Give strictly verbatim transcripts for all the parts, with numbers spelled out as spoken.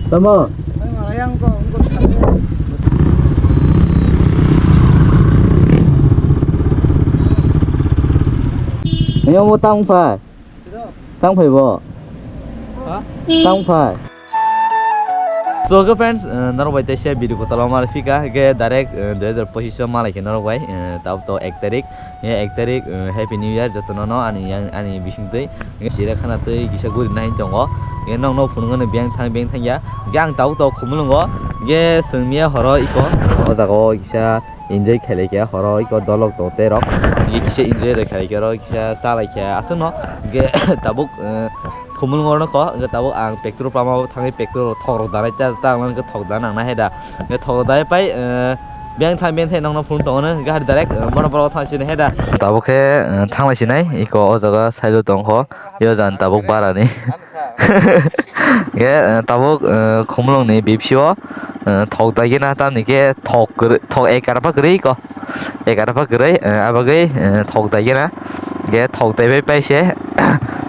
Tamo? Ini mau tang phai? Tang phai bo? Tang phai. So, okay friends, eh, norok bai teisa video kotor ma phika, ke direct, eh, dui hajar pochisho malai khe norok bai, eh, tabuk to ek tarik, eh, ek tarik, eh, Happy New Year jotono no ani yang, ani bising twi, eh, sira khana twi kisa guri nai tongo, eh, nong no phunukno biyang thang, biyang thang ya, ke ang tabuk to Khumulwngo, ke sengmiya horo iko, o jaga o kisa enjoy khailai khe horo iko dolok to tei rok, ke kisa enjoy rok khailai khe oro kisa chalai khe aswkno, ke tabuk, eh, Khumulwngo no kho, hwnkhe tabuk ang petrol pump o thangwi petrol thok rok danai ta, ta ang khe thok da nang nai hai da. Hwnkhe thok rok dai pai, eh, beng thang, beng thang nokno phunuk tongo no, hwnkhe hai direct, eh, bono borok thang sini hai da. Tabuk khe, eh, thanglai sinai, iko o jaga side o tong kho, yo jan tabuk bara ni. Hwnkhe, eh, tabuk, eh, Khumulwng ni bipsi o, eh, thok dai gina tamni khe thok kwrwi, thok ek kara pa kwrwi ko. Egarba kwrwi, eh, abagwi, eh, thok dai gena. Ge thok daibai paise.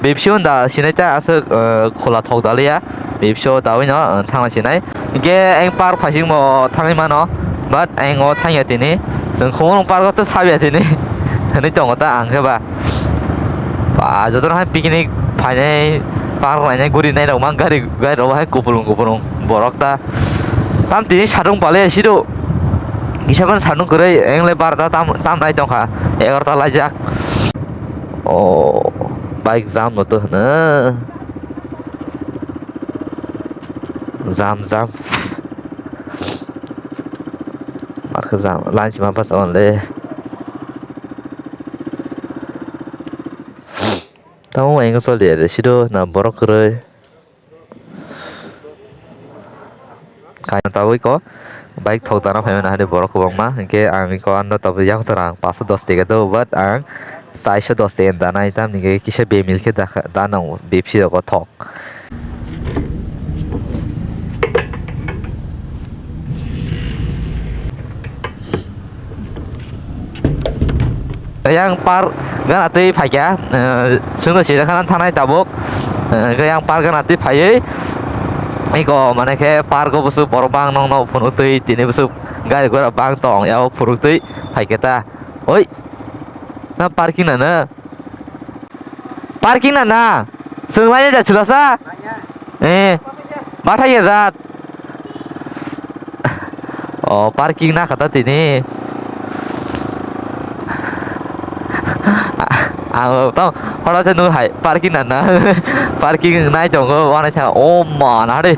Bipsio da sinai ta aswk, eh, khola thok daliya. Bipsio dawi no, eh, thangna sinai. Ge eng par phaising mo thangwi mano. But eng o thangya tini. Chwng khumulwng park o to sabya tini. Hinwi tongo ta ang khe ba. Ba, jotono hai picnic phainai, park lainai, guri nai rok mang gari, gari rok hai kupulung kupulung borok ta. Tam tini satung pale siro. Kisa phano satung kwrwi, engle barota tam, tam nai tongkha, egarota laijak. O, bike jam no to hwno. Jam, jam. Markhe jam, line sima bus only. Tamo engo choli are siro na borok kwrwi. Kaisa tabuk iko bike thok dana phaimani hari borok kwbangma, hinkhe ang iko ano tabuk yang tora ang paanch sho dos taka do, but ang char sho dos taka dana itam hinkhe kisa bemil khe da, da nango bepsi rogo thok. Yang park gana twi phaikha, eh, chwngno sida khana thanai tabuk, eh, yang park gana twi phaiwi iko mane khe park o bwswk borok bang nokno phunuk twi tini bwswk gari gura bang tong yabo phunuk twi phaikhe ta. Oi, na parking na na? Parking na na? Chwng laina ja chwlasa? Eh, bathai ya jat. Oh, parking na kata tini. Ang tamo hora se nu hai parking na na. Parking nai tongo, wanai tha. Oh ma, na de.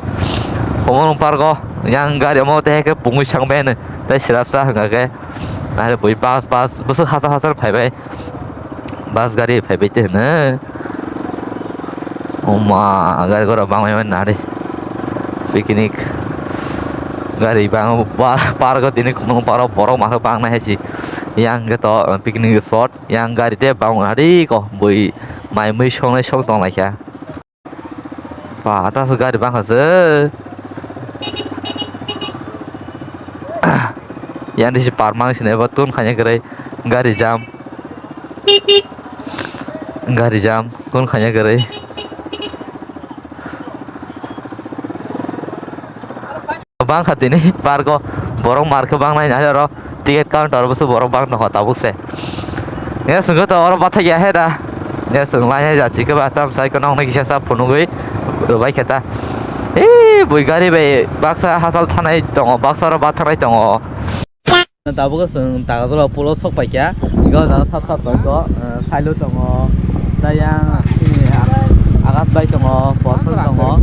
Omo park o yang gari omo te ke pungui sang ben. Tai sirap sa hanga ke. Are bui bus, bus, bus hasar hasar phai bai. Bus gari phai bai te hwno. Oma, gari gora bang bai mani nari. Picnic. Gari bang ba-, park o tini khumulwng park o borok ma khe bang nai hai si. Yang khe to picnic spot, yang gari te bang nari ko bui mai mui song nai song tong lai kha. Ba, ta se gari bangkha se. Yang disi parmang sini ba tun khanya kwrwi gari jam. Gari jam tun khanya kwrwi. Bangkha tini park o borok mar khe bangnai nai oro ticket counter o bwswk borok bang tongkha tabuk se. Nge swngkhe to oro bathai ya he da. Nge swng lai he ja chikhe ba tam sai kono hwnwi kisa sa phunugwi rwbai khe ta. Ee bui gari bai baksa hachal thanai tongo, baksa oro bathanai tongo. Tabuk chwng Tagarjala pulo sok paikha, ego jaga sap sap tongkho, eh, sailu tongo, tei yang chini Akash bai tongo, Porson tongo.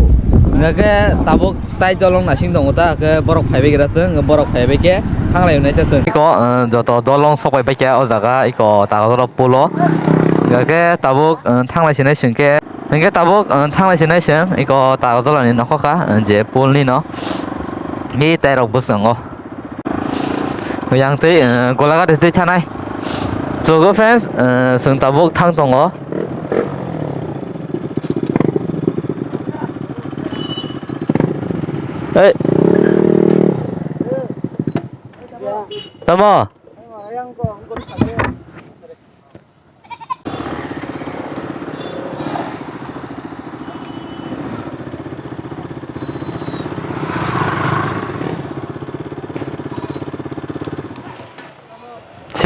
Hingkhe tabuk tai dolong naising tongo ta, hingkhe borok phaibai gra chwng, borok phaibai khe thanglai nai ta chwng. Eko, eh, joto dolong sok pai paikha o jaga, eko Tagarjala pulo. Hingkhe tabuk, eh, thanglai sinai chwng khe, hingkhe tabuk, eh, thanglai sinai chwng, eko Tagarjala ni nokho kha, eh, je pulo ni no. Ni tai rok bwskango. Yang twi, eh, Golaghat twi thanai. Chugo friends, eh, chwng tabuk thang tongo. Ei. Tamo?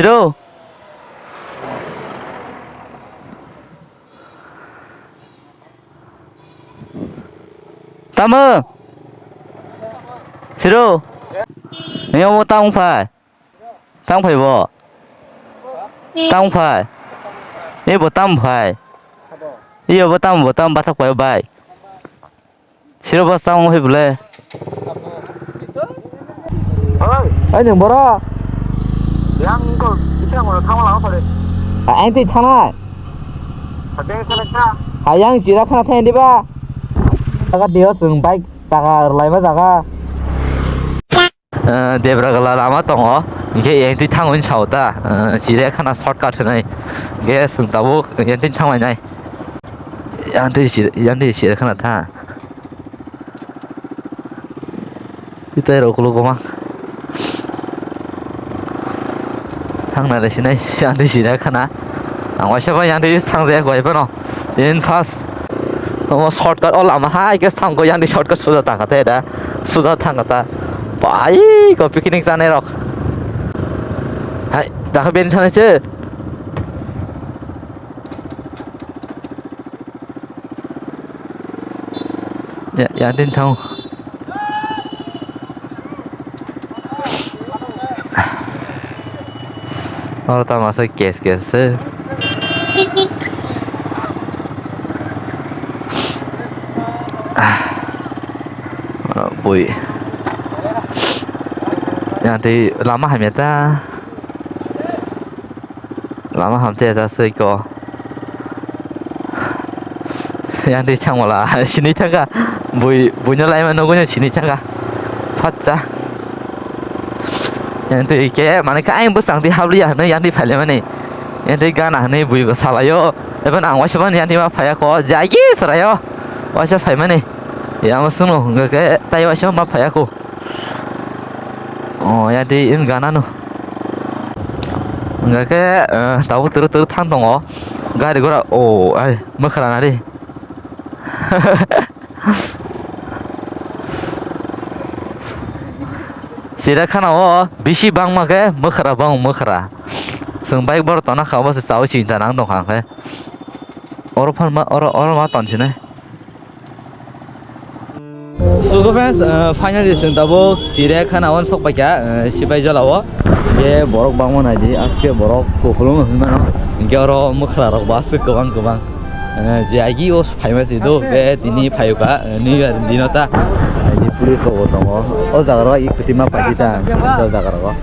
Siro. Tamo? Siro. Ni omo tamo phai? Tamo phai bo? Tamo phai? Ni bo tamo phai? Iyo bo tamo, bo tamo bathak phai bai. Siro bwsa wng phi bwle. Oi. Ai nwng boro? Yang ko, bisa mo thang lang sare. Ang twi thangnai. Pateng sare kha. Ayang sira khana thang diba? Jaga dio chwng bike jaga rwlaima jaga. Eh, Debragala lama tongo, hingke yang twi thango hinwi sao ta, eh, chire khana shortcut hinwi, hingke chwng tabuk yang twi thanglainai, yang twi chire, yang twi chire khana tha, tei rok ulo goma. Thangna re sinai, yang di sinai khana. Ang waisa bai yang di thangjaya koi phano. Din first. Omo shortcut o lama hai khe thangkho yang di shortcut suja tangkha te da. Suja thangkha ta. Bai ko picnic chanai rok. Hai, dakha ben thanai se. Ya, ya, din thang. Oro tamo asai kes kes se. Ah, bui. Yang twi lama hamya ta. Lama hamte ta swi ko. Yang twi changmala sini thangka. Bui, buino laima nugui no sini thangka. Phatsa. Yang twi ke mane ka ayang bwsang twi habliya hwnwi yang twi phailaimani. Yang twi gana hwnwi bui bo salaio. Eba nang waisa mani yang twi ma phaiya ko. Jagi saraio. Waisa phaimani. Yang sunu hwnkhe tai waisa ma phaiya ko. Oh, ya di in gana no. Enggak ke, eh, tabuk turu turu thang tongo. Gari gora, oh, ai, mwkhra nari. Sira khana o, bisi bangma ke, mwkhra bang mwkhra. Chwng bike bor tona kha, obo se chao chinta nang tong kha khe. Oro phan ma, oro, oro ma ton sinai. So, friends, uh, finally, chwng tabuk Chiriakhana o sok paikha, uh, Sipaijala o. Hingke borok bangma naidi, aske borok kukulung hinmano. Hingke oro mwkhra rok bo aswk kwbang kwbang. Uh, je agi o phaima se do, be tini phayuka, uh, New Year dino ta. Aidi police rok bo tongo. O jaga rok i kwtwima paidi ta, o jaga rok.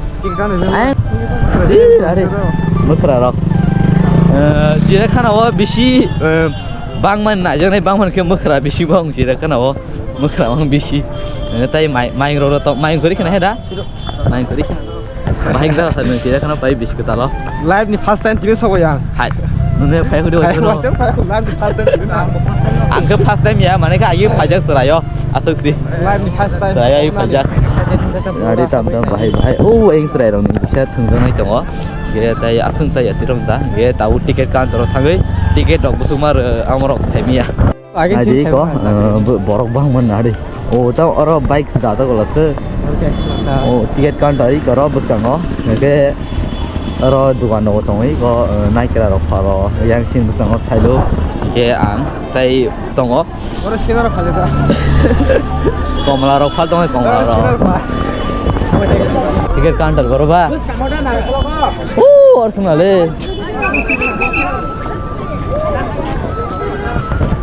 Ai, are, mwkhra rok. Uh, Chiriakhana o bisi, uh, Bangman naijaknai bangman khe mwkhra bisi bo wng sira khana o mwkhra wng bisi. Eh, tai mai, mai roro to mai kori khana heda. Mai kori khana. Bahai da sa nung sira khana pai bis kwtalo. Live ni first time tini sobo yang. Hai. Nune phai hudi Phai hudi. Wacha phai live ni first time tini na. Ang khe first time ya mane kha agi phaijak serayo. Aswk si. Live ni first time. Serayo agi phaijak. Gari tam tam bahai bahai. Oh, eng serai rong ni bisa thungjaknai tongo. Ge tai aswng tai ya tirong ta. Ge tau ticket counter o thangwi ticket rok busuk mar, eh, amorok saimiya. Agi Adi sini ko, saya eh, bo-, borok bang man adi. O ta oro bike da ta gola se. Oke, mantap. O ticket counter i koro bwskango. Ge oro dukan rok tongwi ko, eh, naikra rok pharo. Yang sini bwskango sailo. Ge ang tai tongo. Oro skinner rok phajak da. Komla rok phal tongo, komla Oro rok. Skinner pha. Ticket counter goro ba. Uh, or suna le.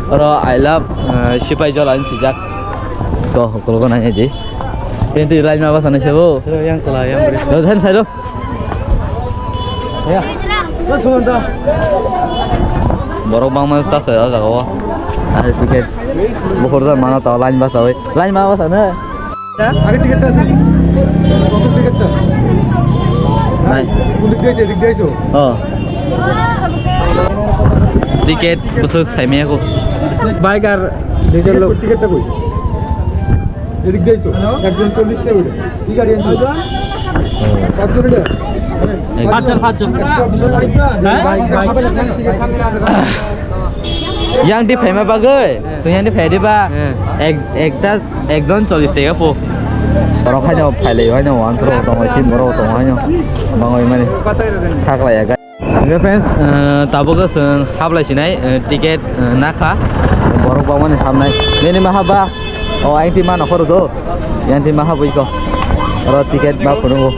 Oro I love, eh, Sipai Jola ni sijak. Ko, ko ko nai di. Tenti lain ma basa nai sebo. Yang salah, yang beri. Lo than sai lo. Ya. Lo suman ta. Borok bangma sa sa jaga o. Are ticket. Bukhur da mana ta lain basa oi. Lain ma basa na. Age ticket ta ase. Kosok ticket ta? Nai. Kono dik diye ase, dik diye ase. Oh. Ticket busuk saimiya ko. Bike ar diesel lo. Ticket ta koi? Edik diye ase. Ekjon chollish ta bole. Ki gari ancho? Pachjon ta? Pachjon, pachjon. Ekso bish taka. Bike, bike. Yang di phaima bagwi, sung yang di phai di ba. Eh. Ek, ekta, ekjon chollish taka po. Borok haino phailai haino, uansukgo tongo, sim borok tongo haino. Bangwi mani khaklaiya. Hingke friends, eh, tabuk chwng hablai sinai, eh, ticket, eh, nakha. Borok bangmani hamnai. Nini ma haba? O, ayang ti ma nokhoro do. Yang ti ma habwi ko. Oro ticket ba phunukgo.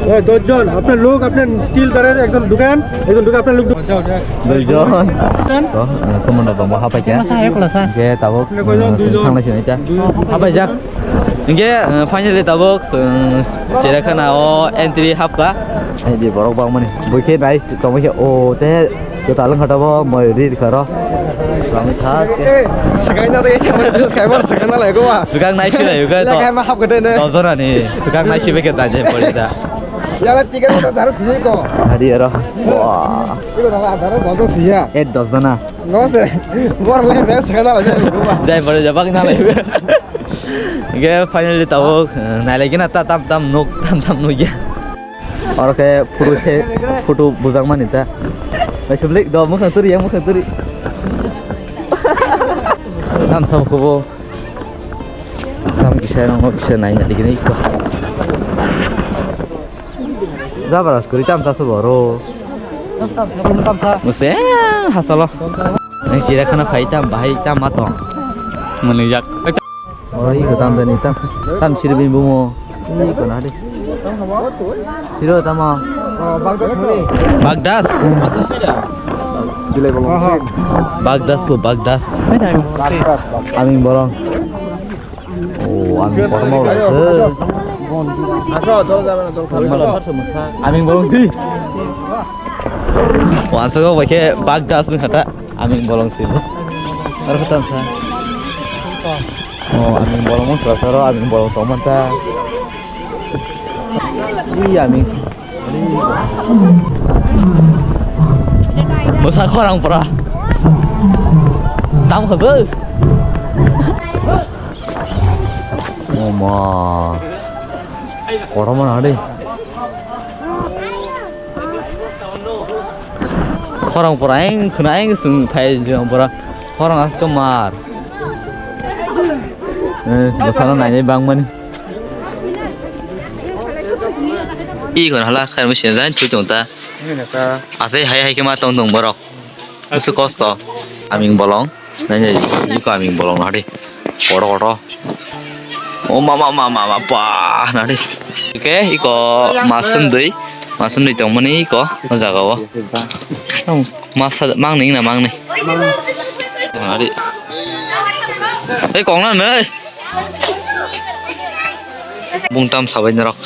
এ, দশজন, আপনার লোক, আপনার স্টিল ধরেন, একজন ঢুকান, একজন ঢুকে আপনার লোক ঢুকান। দুইজন। ঢুকান। তো, eh, somondo tongo hapai khe. Masa hai khulasa. Hingke tabuk, আপনি কয়জন? Eh, দুইজন। Thanglai sinai ta. দুইজন। Hapai jak. Hingke, eh, finally tabuk, eh, Chirakana o entry hapka. Ei di borok bangmani. Bui khe nai tongwi khe o te kwtal wngkha tabuk moi ri rikha ro. Bangwi kha. Swkang na de sa mo just kai bar swkang na lai go ba. Swkang nai si lai go to. Lai kai ma hap gede ne. To jora ni swkang nai si be khe jai jai pori ja. Ya la ticket to dar si ko. Hari ro. Wah. Iko dala dar do do si ya. Eh, dos jona. No se. Bor le be swkang na lai go ba. Jai pori ja bang na lai be. Hingke finally tabuk, eh, nailai gina ta tam tam nuk, tam tam nuk ya. Oro khe photo se, photo bujak mani ta. Naisublik do mwkhang turi, yang mwkhang turi. Tam sam khubo. Tam kisa rong kisa naina digini ko. Jabra skuri tam ta suboro. Muse hasalo. Nang Chirakana phai tam bahai tam ma tong. Mani jak. Oro iko tam dani tam, tam siribini bumo. Iko na de. Siro tamo. Bagdas. Bagdas po, Bagdas. Aming bolong. Oh, aming bolong. Aming bolong si. Wansa go pakai Bagdas ni kata. Aming bolong si. Aro kata sa. Oh, aming bolong mo sara sara, aming bolong tongmanta. Iya, aming. Bwsa khorang pura. Tam khosoi. Oh ma. Kotorma na de. Khorang pura eng khwna eng swng phai jwng pura khorang asko mar. Eh, bwsano nainai bangmani. I khon hala khairma se jan chui tong ta. Asai hai hai khe ma tong tong borok. Bwswk kosto. Aming bolong. Nai nai, iko aming bolong nari. Koto koto. Oh, mama, mama, mama, pa, nari. Oke, iko masundui. Masundui tongmani iko, o jaga o. Masa, mangni na mangni. Nari. Ei, kong na nei. Bungtam sabai norok.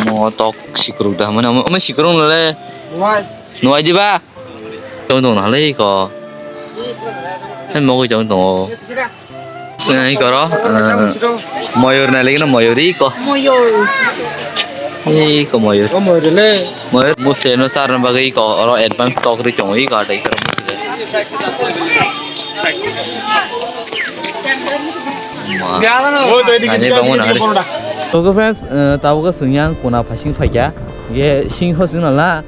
Mo tok sikruk da, mana, mo sikruk nole. Nuai di ba. Tong tong nalai ko. Hai mogoi tong tong o. Nai koro, eh, moyor nai lagi na moyor iko. Moyor. Iko moyor. Oh, moyor le. Moyor muse no sar na bagwi iko oro advance tok ri tong iko atai koro. Ma. Ani bangun hari. So friends, eh, tabuk swng yang kuna phasing phaikya. Ye sing ho sing nala.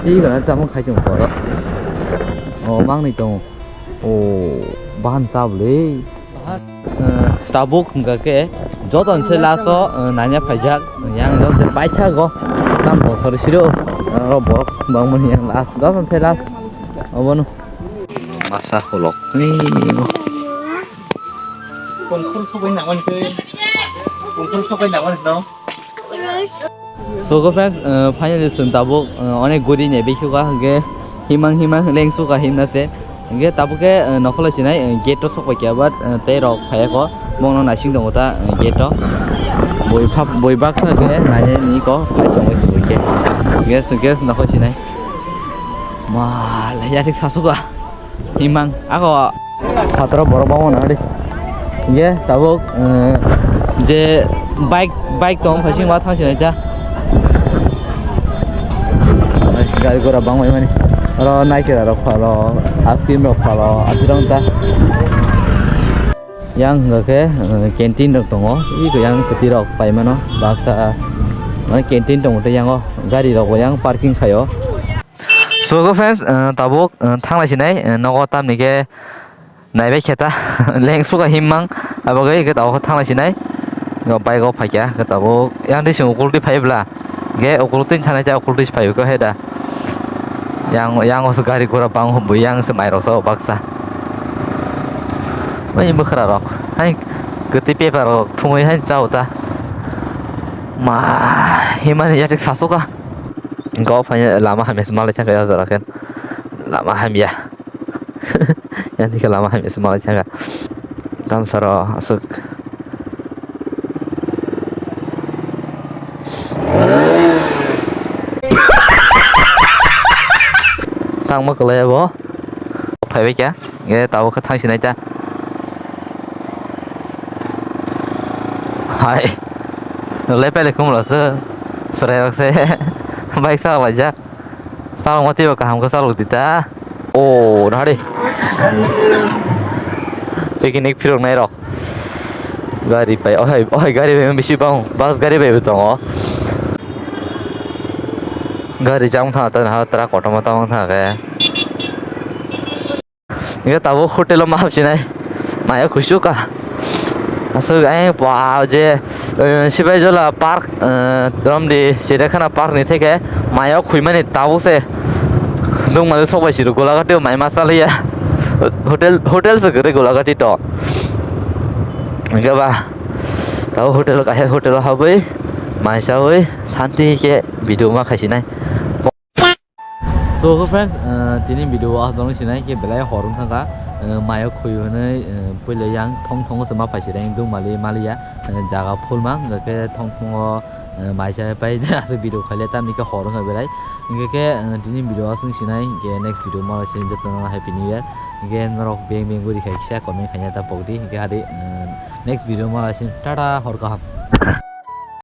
Ih, gana tamo khai tong koro. Oh, mangni tong. Oh, bahan tabli. Eh, tabuk hingka ke joto se last o, eh, nanya phaijak. Yang joto se paithago. Tam bosor siro. Eh, ro borok bangmani yang last. Joto se last. Obono. Masa holok. Ni. Kongkhor sobai nangmani ke. Kongkhor sobai nangmani no. So, go friends, uh, finally, chwng tabuk, uh, onek guri ni bikhuka, hwnkhe himang himang leng suka himna se. Hwnkhe tabuk khe, uh, nokholo sinai, uh, gate o sokpai kha, but, uh, tei rok phaiya kho, bongno naising tongo ta, uh, gate o. Boi phap, boi baksa khe nainai ni ko, phai tongwi hwnkhe. Hwnkhe chwng khe nokholo sinai. Ma, le yathik sasuka. Himang, ako. Phataro borok bangma nang di. Ye, tabuk, eh, je bike, bike tong phasing ma thang sinai ta. Gari gora bangmai mani. Oro naikera rok phalo, ice cream rok phalo, asirang ta. Yang hingga khe, eh, canteen rok tongo. Iko yang kwtwi rok pai mano. Baksa, mane canteen tongo tei yango gari rok bo yang parking khaio. So, go friends, uh, tabuk, uh, thanglai sinai, uh, nogo tamni khe Naibai khe ta, leng suka himmang, abo gai khe tabuk thanglai sinai. Bike o phaikha, khe tabuk yang twi sing ukultwi phai bla. Khe ukultwi thanai ta ukultwi phai khe he da. Yang, yang o se gari gura bang hum yang se mai rok sa baksa. Oi bwkhra rok, hai kwtwi paper rok thumui hai chao ta. Ma, himani yatik sasoka. Go phai lama hamya se malai thangkha o jora khe. Lama hamya. Yani khe lama hamya se malai thangkha. Tamsaro aswk. Tangma kwlai abo. Phaibai kha. Nge tabuk khe thang sinai ta. Hai. Nolai pele khumlo se. Serai rok se. Bike sa laijak. Salokma teibo kaham khe salok di ta. O, nahari. Picnic phirok nai rok. Gari bai, ohai, ohai gari bai bisi bang, bus gari bai bo tongo. Gari jang thang ta, naha truck kotorma tang thang khe. Hingke tabuk hotel o ma hapsinai, maya kusu ka. Aswk ayang pa je, eh, Sipaijala park, eh, romdi Chirakana park ni theke maya khwimani tabuk se. Nung mali sok bai siro golagati o mai ma chaliya. Hotel, hotel se kwrwi golagati to. Hingke ba tabuk hotel o kaisa hotel o habwi mai chawi santi khe video ma khaisinai. So, okay friends, eh, tini video o aswk sinai khe belai hor wngkha kha, eh, mayo khwi hwnwi, eh, puila yang thong thongo se ma phai sireng dungmali maliya, eh, jaga phulma hwnkhe thong thongo, eh, maisa pai aswk video khaile tamni khe hor wngkha belai. Hwnkhe khe, eh, tini video aswk sinai hwnkhe next video ma sinai jotono happy new year. Hwnkhe norok beng beng guri khai kisa comment khaina ta pokdi hwnkhe hadi, eh, next video ma sin tata hor kaham.